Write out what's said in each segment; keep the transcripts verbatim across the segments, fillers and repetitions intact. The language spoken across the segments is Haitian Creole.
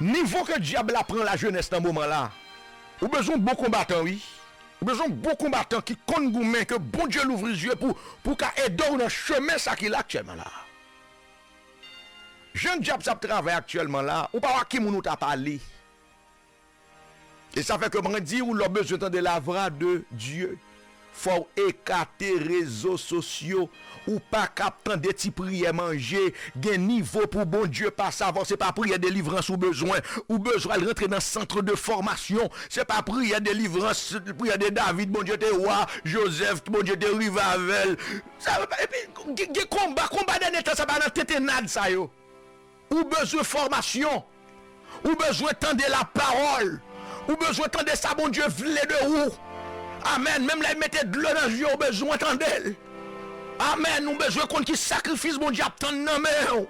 Nivo ke dyab la pran lajenès nan moman la, ou bezwen yon bon konbatan, wi. Ou bezwen yon bon konbatan ki konn goumen, ke Bondye louvri zye pou, pou ka ede w nan chemen sa ki la aktyèlman la. Jan dyab sa ap travay aktyèlman la, ou pa wè ki moun ou t ap ale. E sa fè ke mwen di ou, lè w bezwen tande la voix de Dieu, fò w ekate rezo sosyo. Ou pa ka ap tande ti priyè manje, gen nivo pou Bondye pase avè w. Se pa priyè delivrans ou bezwen. Ou bezwen al rantre nan centre de formation. Se pa priyè delivrans, priyè de David, Bondye te wa, Joseph, Bondye te rive avè l. Sa, epi, gen, gen konba, konba dènye tan, sa pa nan tentennad sa yo. Ou bezwen fòmasyon. Ou bezwen tande lapawòl. Ou bezwen tande sa Bondye vle de ou. Amèn. Menm lè l mete dlo nan je w, ou bezwen tande l. Amèn. Ou bezwen konn ki sakrifis Bondye ap tann nan men w.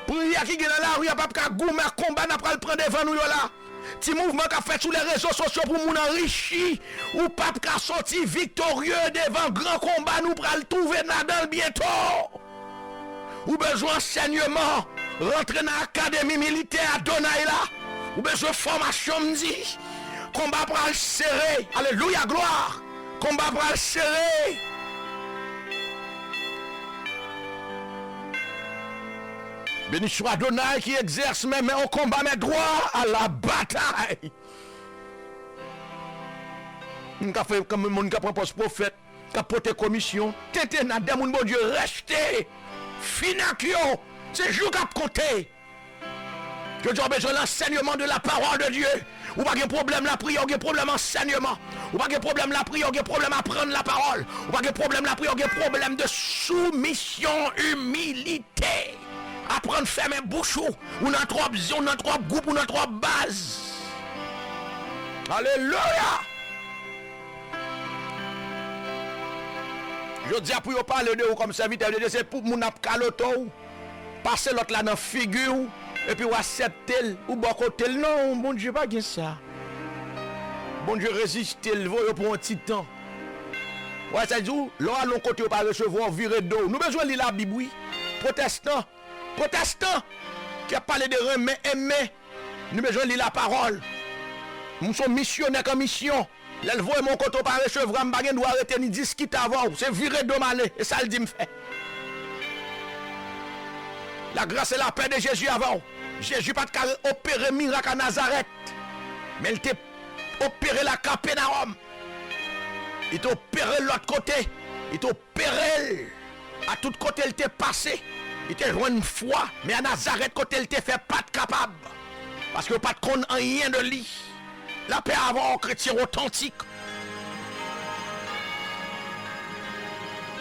Priyè ki gen nan lari a p ap ka goumen ak konba n ap pral pran devan nou yo la. Ti mouvman k ap fèt sou lè rezo sosyo pou moun anrichi. Ou p ap ka soti viktorye devan gran konba nou pral twouve n ladan l byento. Ou bezwen ansèyman, rantre nan akademi militè Adonay la. Ou bezwen fòmasyon, m di. Konba pral sere. Alelouya, glwa. Konba pral sere. Beni swa Adonay ki egzèse men, men o konba, men dwa a la batay. Moun k ap fè, moun k ap pran pòz pwofèt, k ap pote komisyon, tentennad de moun Bondye rejte, fini ak yo, se jou k ap konte. Jodi a, w bezwen lansèyman de la parole de Dieu. Ou pa gen pwoblèm lapriyè, ou gen pwoblèm ansèyman. Ou pa gen pwoblèm lapriyè, ou gen pwoblèm aprann lapawòl. Ou pa gen pwoblèm lapriyè, ou gen pwoblèm de soumisyon, imilite. Aprann fèmen bouch ou. Ou nan twòp zen, ou nan twòp gwoup, ou nan twòp baz. Alelouya! Jodi a, pou yo pale de ou kòm sèvitè de Dye, se pou moun ap kalote w, pase lòt la nan figi w, epi w aksepte l, ou bò kote l. Non, Bondye pa gen sa. Bondye reziste l, voye w pou yon ti tan. Ou wè sa di w, lè w al yon kote yo pa resevwa w, vire do w. Nou bezwen li Labib, wi. Pwotestan, pwotestan, ki ap pale de renmen, enmen. Nou bezwen li lapawòl. M se yon misyonè k an misyon. Lè l voye m yon kote w pa resevwa m, m pa gen dwa rete ni diskite avè w. Se vire do m ale. E sa l di m fè. La grâce et la paix de Jésus avè w. Jezi pa t ka opere mirak a Nazarèt, men l te opere l a Kapènawòm. Li te opere l lòt kote. Li te opere l a tout kote l te pase. Li te jwenn fwa, men a Nazarèt kote l te fè pa t kapab. Paske yo pa t konn anyen de li. Lapè avè w, kretyen otantik.